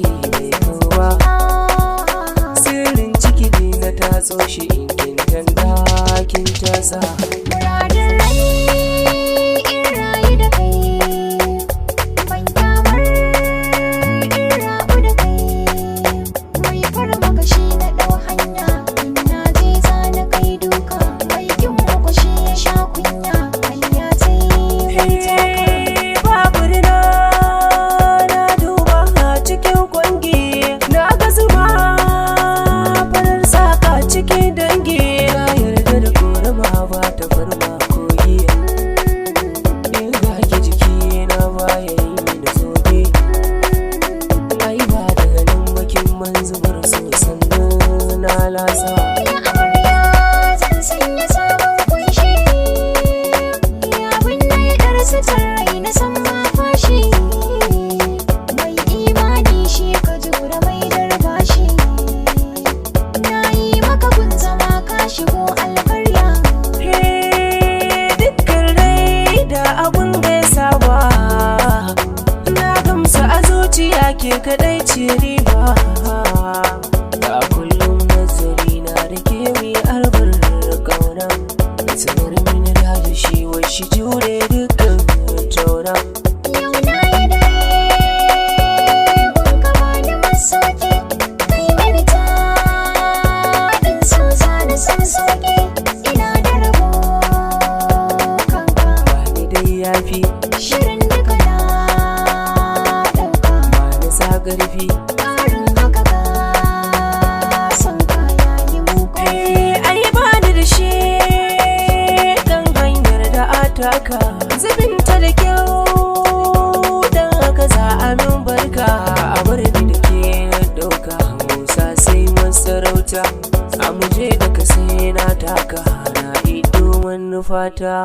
Sirri bai kawo ba. Sirrin ciki ne na tatso shi, in kin tanda kin tasa. Muradin rai in rayu da kai, ban kyamar in rabu da kai. Mai farma kashi na ɗau hanya, in na je za na kai duka. Mai kin muku shi ya sha kunya, hanya ta yi mai taka. Babu rina na duba cikin kwangi, na ga zuma farar saka cikin dangi. Na yarda da korama ba ta farma kogi, in ga ki jiki na baya yi mini zobe. Ai ba daga nan bakin man zubar so, sannan na lasa. Ya amarya, zan sanya sabon kunshi. Abin da ya ɗarsu rai na san ma fashi. Mai imani shi ka jura mai darbashi. Na yi maka kun zama ka shigo alkarya. Dukkan rai da abun da ya saba, na gamsu a zuciya ke kadai ce riba. A kullum nazari na da ke mi arbar kauna, sanar mini da shi washi jure dukkan tauna. Yau na yi dare gun ka bani masauki. Kai mini taɗin so na san sauki. Ina da rabo kanka. Ba ni dai yafi. Shirin duka na ɗauka. Ba ni sa ƙarfi. Ƙarin haka ka san kaya yi mun ƙofi. Ai ba ni da shi kan hanyar da ataka, zubinta da kyau, dan haka za a min barka. A bar ni da ke na ɗauka, Musa sai masarauta a muje da ka sai na taka, na ido manufata.